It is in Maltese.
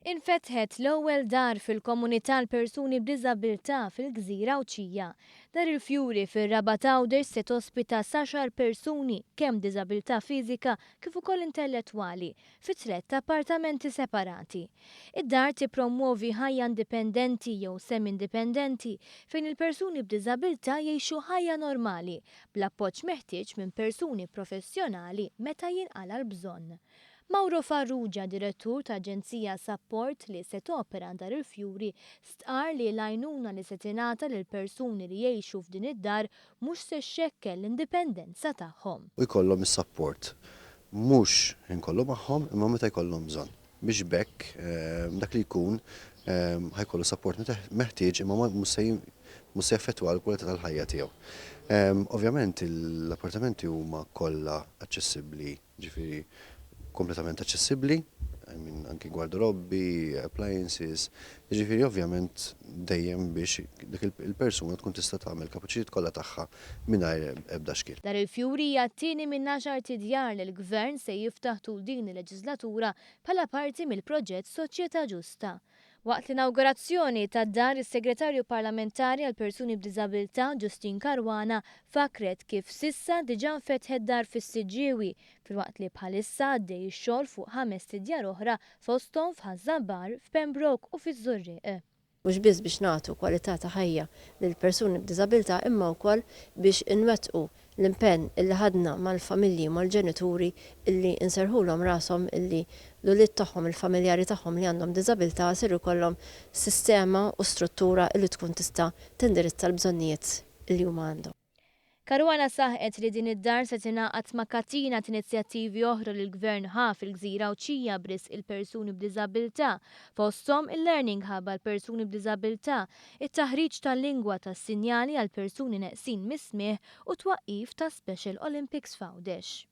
Infetħet l-ewwel dar fil-komunità għal persuni b'diżabilità fil-gżira Għawdxija. Dar il-Fjuri fir-Rabat Għawdex se tospita s'għaxar persuni kemm b'diżabilità fiżika kif ukoll intellettwali fi tlett appartamenti separati. Id-dar tippromwovi ħajja indipendenti jew semi-indipendenti fejn il-persuni b'diżabilità jgħixu ħajja normali bl-appoġġ meħtieġ minn persuni professjonali meta jinqala' l-bżonn. Mauro Farrugia, direttur ta' Aġenzija Sapport li se topera Dar il-Fjuri, stqarr li l-għajnuna li se tingħata lill-persuni li jgħixu f'din id-dar mhux se xxekkel l-indipendenza tagħhom. U jkollhom is-sapport mhux ħin kollu magħhom imma meta jkollhom bżonn. Biex b'hekk dak li jkun ħa jkollu sapport meħtieġ imma mhux se mhux se jaffettwa l-kwalità tal-ħajja tiegħu. Ovvjament l-appartamenti huma kollha aċċessibbli Ġifieri kompletament aċċessibbli, I mean anki gwardarobbi, appliances, jiġifieri ovvjament dejjem biex dik il-persuna tkun tista' tagħmel il-kapaċitajiet kollha tagħha mingħajr ebda xkiel. Dar il-Fjuri hija t-tieni minn għaxart idjar li l-Gvern se jiftaħ tul din il-leġislatura bħala parti mill-proġett Soċjetà Ġusta. Waqt l-inawgurazzjoni tad-dar, is-Segretarju Parlamentari għall-Persuni b'Diżabilità, Justyne Caruana, fakkret kif s'issa diġà nfetħet dar fis-Siġġiewi, filwaqt li bħalissa għaddej ix-xogħol fuq ħamest idjar oħra fosthom f'Ħaż-Żabbar, f'Pembroke u fiż-Żurrieq. Mhux biss biex nagħtu kwalità ta' ħajja lill-persuni b'diżabilità imma wkoll biex inwettqu l-impenn illi ħadna mal-familji u mal-ġenituri illi nserrħulhom rashom illi l-ulied tagħhom, il-familjari tagħhom li għandhom diżabilità ser ikollhom sistema u struttura illi tkun tista' tindirizza l-bżonnijiet illi huma għandhom. Caruana saħqet li din id-dar se tingħaqad ma' katina t'inizjattivi oħra li l-Gvern ħa fil-gżira Għawdxija b'risq il-persuni b'diżabilità, fosthom il-Learning Hub għal persuni b'diżabilità, it-taħriġ tal-lingwa tas-sinjali għal persuni neqsin mis-smigħ u t-twaqqif ta' Special Olympics f'Għawdex.